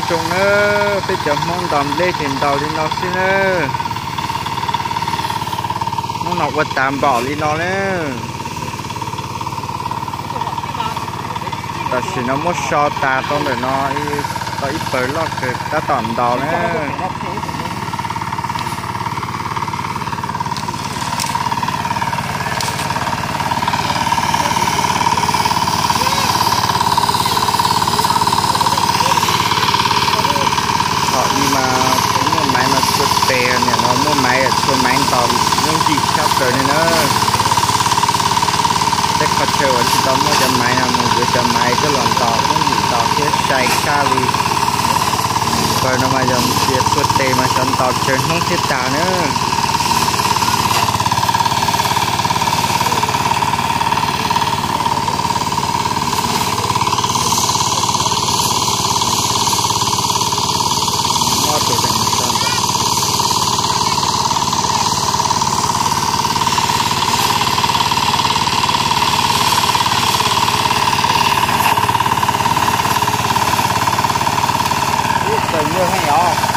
Zoo na, peb cov Hmoob ntaus nplej ces ntaus li no xwb na. Hnub no ua tas npaum li no na. Tam sim no muab so tas tau ntawm no, tau ib pawg loj kawg tab tom ntaus na. Thaum ub mas muaj maiv mas txhua tes, nim no muaj maiv txhua maiv ntaus yooj yim tshaj plaws li na. Tej qhov chaw uas tsis tau muaj cov maiv no mus yuav cov maiv coj los ntaus yooj yim ntaus thiab sai tshaj li. Pawg no mas yog tias txhua tes mas xyov ntaus tsawg hnub thiaj tas na. Txawm yog heev os.